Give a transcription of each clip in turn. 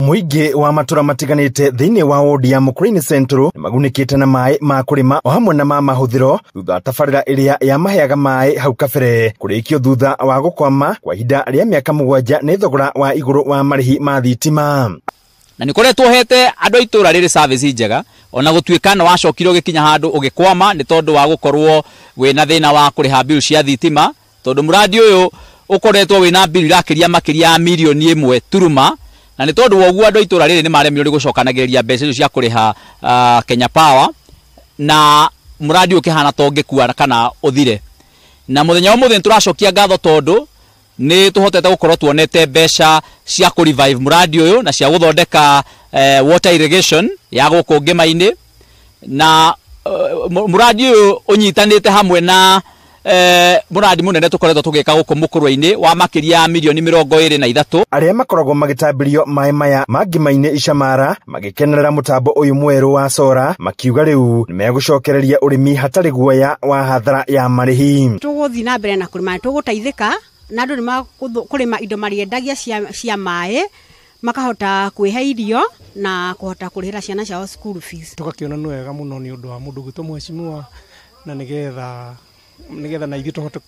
Mũingĩ wa matũra matiganĩte thĩinĩ wa wodi ya Mukurweini Central nĩmagunĩkĩte na maĩ ma kũrĩma o hamwe na ma mahũthĩro thutha wa tabarĩra ĩrĩa yamaheaga maĩ hau kabere kũrĩkio thutha wa gũkwama kwa ihinda rĩa mĩaka 7 nĩ thogora wa igũrũ wa marĩhi ma thitima. Na nĩ koretwo hete andũ a itũra rĩrĩ service njega ona gũtuĩka no wacokire ũgĩkinya handũ ũgĩkwama nĩ tondũ wa gũkorwo wĩna thĩna wa kũrĩha bill cia thitima tondũ mũradi ũyũ ũkoretwo wĩna bill irakĩria makĩria ya mirioni 1 turuma na nĩ tondũ wa ũguo andũ a itũra rĩrĩ nĩ maremirwo nĩ gũcokanagĩrĩria mbeca icio cia kũrĩha Kenya Power na mũradi ũyũ ũkĩhana ta ũngĩkua kana ũthire. Na mũthenya wa ũmũthĩ nĩ tũracokia ngatho tondũ nĩ tũhotete gũkorwo tuonete mbeca cia kũ revive mũradi ũyũ na cia gũthondeka water irrigation ya gũkũ Ngĩma-inĩ na mũradi ũyũ ũnyitanĩte hamwe na mũradi mũnene tũkoretwo tũgĩka gũkũ Mukurweini wa makĩria ya mirioni 23. Arĩa makoragwo magĩtambĩrio maĩ maya ma Ngĩma-inĩ Icamara magĩkenerera mũtambo ũyũ mwerũ wa sora makiuga rĩu nĩmegũcokereria ũrĩmi hatarĩ guoya wa hathara ya marĩhi. Tũgũthiĩ na mbere na kũrĩma, tũgũteithĩka na andũ nĩmakũrĩma indo marĩendagia cia maĩ makahota kwĩhe irio na kũhota kũrĩhĩra ciana ciao school fees. Tũgakĩona nĩ wega mũno nĩ ũndũ wa mũndũ gwitũ mheshimiwa na nĩgetha na ithuĩ tũhote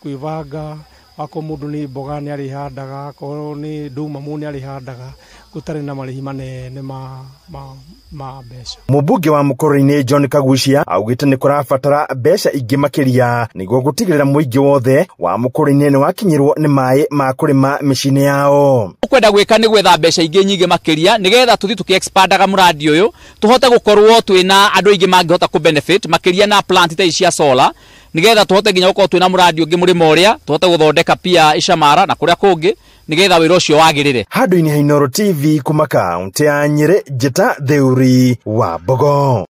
kwĩbanga akorwo mũndũ nĩ mboga nĩ arĩhandaga, akorwo nĩ ndũma mũndũ nĩ arĩhandaga gũtarĩ na marĩhi manene ma mbeca. Mũmbunge wa Mukurweini John Kaguchia augĩte nĩ kũrabatara mbeca ingĩ makĩria nĩguo gũtigĩrĩra mũingĩ wothe wa Mukurweini nĩ wakinyĩrwo nĩ maĩ ma kũrĩma mĩciĩ-inĩ yao. Kwenda gwĩka nĩ gwetha mbeca ingĩ nyingĩ makĩria nĩgetha tũthiĩ tũkĩ-expandaga mũradi ũyũ tũhote gũkorwo twĩna andũ aingĩ mangĩhota kũ benefit makĩria na plant ta ici cia solar nĩgetha tũhote nginya gũkorwo twĩna mũradi ũngĩ mũrĩmo ũrĩa tũhote gũthondeka pia Icamara na kũrĩa kũngĩ nĩgetha wĩra ũcio wagĩrĩre. Handũ-inĩ ha Inooro TV kuma kaũntĩ ya Nyĩrĩ, Njĩta Theuri wa Mbogo.